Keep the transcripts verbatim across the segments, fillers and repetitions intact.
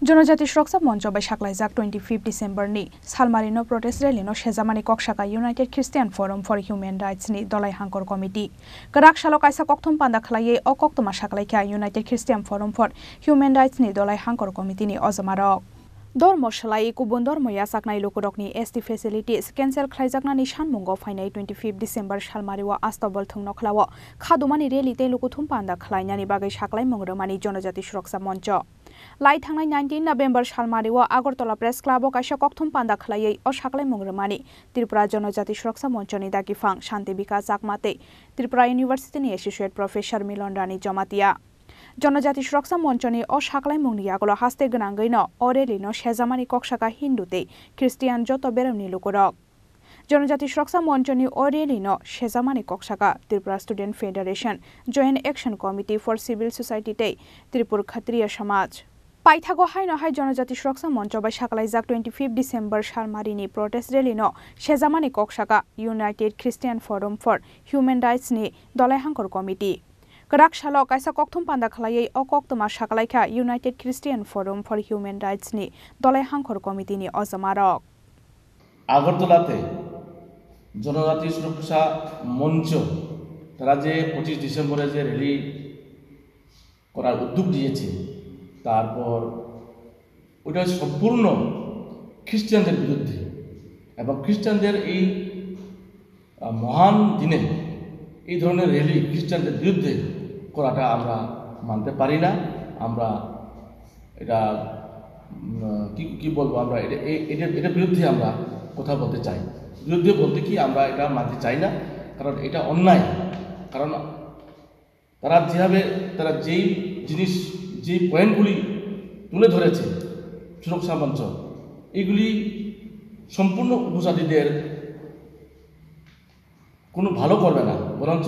Jonojati Suroksha Moncho bai saklaijak twenty fifth December ni salmari no protest rally no sejamani kok saka United Christian Forum for Human Rights ni Dolai Hangkor Committee. Kwrak salo kaisa kokthum panda khlaiwi o koktwma saklaikha United Christian Forum for Human Rights ni Dolai Hangkor Committee ni ojomarok. Dormo swlaiwi kubun dormo yachaknai lukurokni S T facilities cancel khlaijaknani sanmungo phainai twenty fifth December salmario Astobol thwngno khlao khadumani rally tei lukuthum panda khlainani bagwi saklaimung rwmani Jonojati Suroksha Moncho. Lai thangnai nineteen November salmario Agartala Press Club o kaisa kokthum panda khlaiwi o saklaimung rwmani Tripura Jonojati Suroksha Monchoni dagiphan Shanti Bika Chakma tei Tripura University ni Associate Professor Milon Rani Jamatia. Jonojati Suroksha Monchoni o saklaimungni yagulo haste gwnangwino o rally no sejamani kok saka Hindu tei Christian joto beremni lukurok. Jonojati Suroksha Monchoni o rally no sejamani kok saka Tripura Student Federation, Joint Action Committee for Civil Society tei Tripur Khatriya Samaj. Paithago haino hai Jonojati Suroksha Moncho bai saklaijak twenty fifth December salmarini protest rally no sejamani kok saka United Christian Forum for Human Rights ni Dolai Hangkor Committee. Kwrak salo kaisa kokthum panda khlaiwi o koktwma saklaikha United Christian Forum for Human Rights ni Dolai Hangkor Committee ni ojomarok. আগরতলাতে জনজাতি সুরক্ষা মঞ্চ তারা যে পঁচিশ ডিসেম্বরে যে র্যালি করার উদ্যোগ নিয়েছে, তারপর ওইটা সম্পূর্ণ খ্রিস্টানদের বিরুদ্ধে। এবং খ্রিস্টানদের এই আহ, মহান দিনে এই ধরনের র্যালি খ্রিস্টানদের বিরুদ্ধে করাটা আমরা মানতে পারি না। আমরা এটা উম, কি কি বলবো, আমরা এটা এ- এটা এটা বিরুদ্ধে আমরা কথা বলতে চাই। বিরুদ্ধে বলতে কি, আমরা এটা মানতে চাই না, কারণ এটা অন্যায়। কারণ তারা যেভাবে, তারা যেই জিনিস, যেই পয়েন্টগুলি তুলে ধরেছে সুরক্ষা মঞ্চ, এগুলি সম্পূর্ণ উপজাতিদের কোনো ভালো করবে না, বরঞ্চ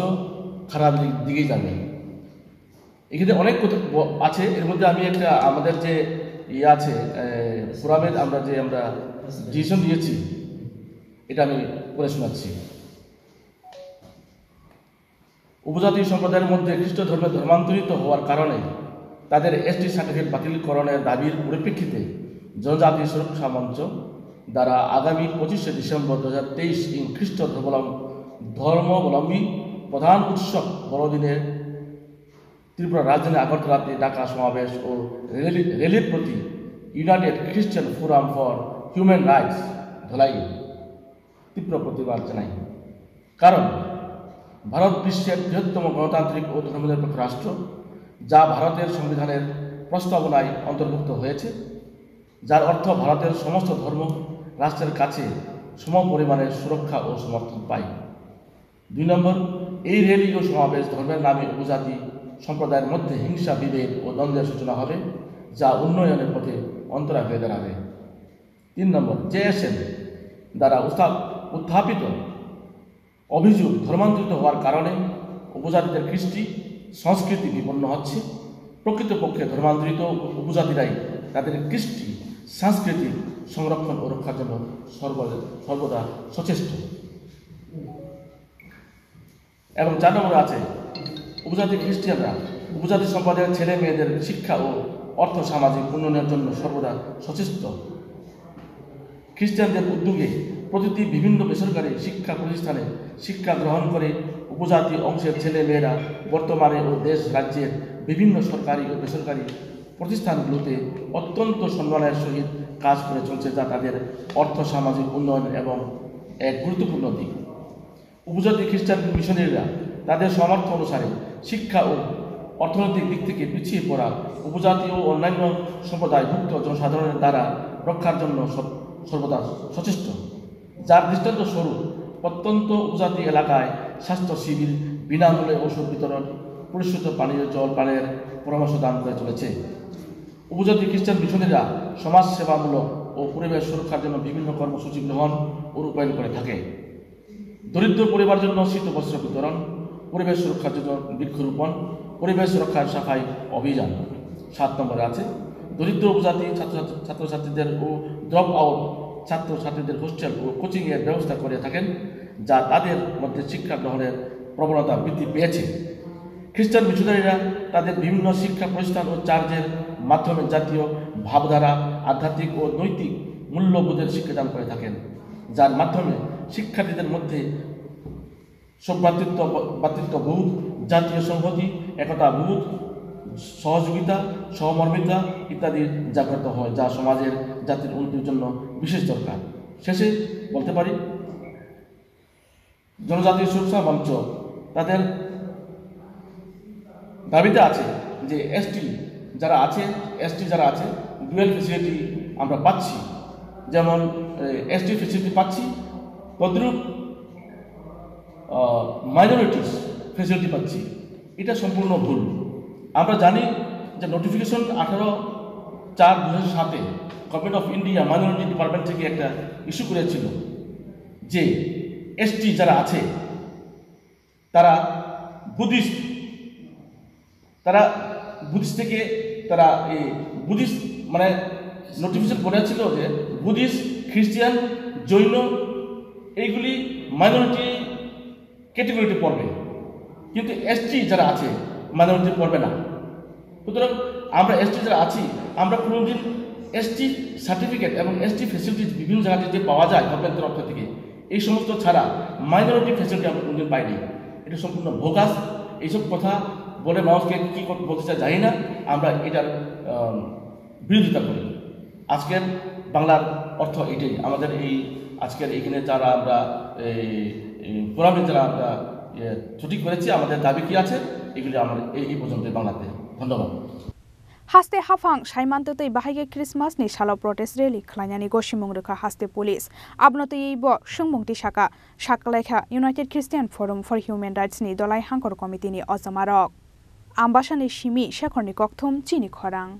খারাপ দিক দিকেই যাবে। এখানে অনেক কথা ব- আছে। এর মধ্যে আমি একটা, আমাদের যে ইয়ে আছে, ফোরামের আমরা যে আমরা ডিসিশন দিয়েছি, এটা আমি পড়ে শোনাচ্ছি। উপজাতি সম্প্রদায়ের মধ্যে খ্রিস্ট ধর্মে ধর্মান্তরিত হওয়ার কারণে তাদের এসটি সার্টিফিকেট বাতিলকরণের দাবির পরিপ্রেক্ষিতে জনজাতি সুরক্ষা মঞ্চ দ্বারা আগামী পঁচিশে ডিসেম্বর দু হাজার তেইশ ইং খ্রিস্ট ধর্মাবলম- ধর্মাবলম্বী প্রধান উৎসব বড়দিনে ত্রিপুরা রাজধানী আগরতলাতে ডাকা সমাবেশ ও র্যালি- র্যালির প্রতি United Christian Forum for Human Rights Dhalai তীব্র প্রতিবাদ জানাই। কারণ ভারত বিশ্বের বৃহত্তম গণতান্ত্রিক ও ধর্মনিরপেক্ষ রাষ্ট্র, যা ভারতের সংবিধানের প্রস্তাবনায় অন্তর্ভুক্ত হয়েছে, যার অর্থ ভারতের সমস্ত ধর্ম রাষ্ট্রের কাছে সমপরিমাণে সুরক্ষা ও সমর্থন পায়। দুই নম্বর, এই র্যালি ও সমাবেশ ধর্মের নামে উপজাতি সম্প্রদায়ের মধ্যে হিংসা, বিভেদ ও দ্বন্দ্বের সূচনা হবে, যা উন্নয়নের পথে অন্তরায় হয়ে দাঁড়াবে। তিন নম্বর, জেএসএম দ্বারা উত্থাপ- উত্থাপিত অভিযোগ ধর্মান্তরিত হওয়ার কারণে উপজাতিদের কৃষ্টি সংস্কৃতি বিপন্ন হচ্ছে। প্রকৃতপক্ষে ধর্মান্তরিত উপজাতিরাই তাদের কৃষ্টি সংস্কৃতি সংরক্ষণ ও রক্ষার জন্য সর্ব- সর্বদা সচেষ্ট। এবং চার নম্বরে আছে, উপজাতি খ্রিস্টিয়ানরা উপজাতি সম্প্রদায়ের ছেলে মেয়েদের শিক্ষা ও অর্থ সামাজিক উন্নয়নের জন্য সর্বদা সচেষ্ট। খ্রিস্টানদের উদ্যোগে প্রতিটি বিভিন্ন বেসরকারি শিক্ষা প্রতিষ্ঠানে শিক্ষা গ্রহণ করে উপজাতি অংশের ছেলে মেয়েরা বর্তমানে ও দেশ রাজ্যের বিভিন্ন সরকারি ও বেসরকারি প্রতিষ্ঠানগুলোতে অত্যন্ত সম্মানের সহিত কাজ করে চলছে, যা তাদের অর্থ সামাজিক উন্নয়ন এবং এক গুরুত্বপূর্ণ দিক। উপজাতি খ্রিস্টান মিশনারিরা তাদের সামর্থ্য অনুসারে শিক্ষা ও অর্থনৈতিক দিক থেকে পিছিয়ে পড়া উপজাতি ও অন্যান্য সম্প্রদায়ভুক্ত জনসাধারণের দ্বারা রক্ষার জন্য সব- সর্বদা সচেষ্ট। যার দৃষ্টান্ত স্বরূপ, প্রত্যন্ত উপজাতি এলাকায় স্বাস্থ্য শিবির, বিনামূল্যে ঔষধ বিতরণ, পরিশোধিত পানীয় জল পানের পরামর্শ দান করে চলেছে। উপজাতি খ্রিস্টান মিশনারিরা সমাজ সেবামূলক ও পরিবেশ সুরক্ষার জন্য বিভিন্ন কর্মসূচি গ্রহণ ও রূপায়ণ করে থাকে। দরিদ্র পরিবার জন্য শীত বস্ত্র বিতরণ, পরিবেশ সুরক্ষার জন্য বৃক্ষরোপণ, পরিবেশ রক্ষার সাফাই অভিযান। সাত নম্বরে আছে, দরিদ্র উপজাতি ছাত্রছাত্রী- ছাত্রছাত্রীদের ও ড্রপ আউট ছাত্রছাত্রীদের হোস্টেল ও কোচিং এর ব্যবস্থা করে থাকেন, যা তাদের মধ্যে শিক্ষা গ্রহণের প্রবণতা বৃদ্ধি পেয়েছে। খ্রিস্টান মিশনারিরা তাদের বিভিন্ন শিক্ষা প্রতিষ্ঠান ও চার্চের মাধ্যমে জাতীয় ভাবধারা, আধ্যাত্মিক ও নৈতিক মূল্যবোধের শিক্ষাদান করে থাকেন, যার মাধ্যমে শিক্ষার্থীদের মধ্যে সৌভ্রাতৃত্ব, ভ্রাতৃত্ববোধ, জাতীয় সংহতি, একতাবোধ, সহযোগিতা, সহমর্মিতা ইত্যাদি জাগ্রত হয়, যা সমাজের, জাতির উন্নতির জন্য বিশেষ দরকার। শেষে বলতে পারি, জনজাতি সুরক্ষা মঞ্চ তাদের দাবিতে আছে যে এসটি যারা আছে, এসটি যারা আছে, ডুয়াল ফেসিলিটি আমরা পাচ্ছি, যেমন এসটি ফেসিলিটি পাচ্ছি, তদ্রূপ মাইনরিটিস ফেসিলিটি পাচ্ছি। এটা সম্পূর্ণ ভুল। আমরা জানি যে নোটিফিকেশন আঠারো চার দু হাজার সাতে government of India minority department থেকে একটা ইস্যু করেছিল যে এসটি যারা আছে, তারা বুদ্ধিস্ট, তারা বুদ্ধিস্ট থেকে, তারা এই বুদ্ধিস্ট, মানে, নোটিফিকেশন করেছিল যে বুদ্ধিস্ট, খ্রিস্টিয়ান, জৈন, এইগুলি মাইনরিটি ক্যাটেগরিতে পড়বে, কিন্তু এসটি যারা আছে, মাইনরিটি পড়বে না। সুতরাং আমরা এসটি যারা আছি, আমরা কোনোদিন এসটি সার্টিফিকেট এবং এসটি ফেসিলিটিস বিভিন্ন জায়গাতে যে পাওয়া যায় গভর্নমেন্ট তরফ থেকে, এই সমস্ত ছাড়া মাইনরিটি ফেসিলিটি আমরা কোনোদিন পাইনি। এটা সম্পূর্ণ বোগাস। এইসব কথা বলে মানুষকে কী কর-, বলতে চায় জানি না। আমরা এটার, আম, বিরোধিতা করি। আজকের বাংলার অর্থ এটাই। আমাদের এই আজকের এখানে যারা আমরা এই, এই ফোরামে যারা আমরা, ইয়ে, ছুটি করেছি, আমাদের দাবি কি আছে, এগুলি আমার এই, এই পর্যন্ত বাংলাতে। ধন্যবাদ। Haste haphang saimantwi twi bahai khe Christmas ni salo protest rally khlainani gosimung rwkha haste police. Abono twiwi bo swngmung tisaka, saklaikha United Christian Forum for Human Rights ni Dolai Hangkor Committee ni ojomarok. Ambasani simi Shekhorni kokthum chini khorang.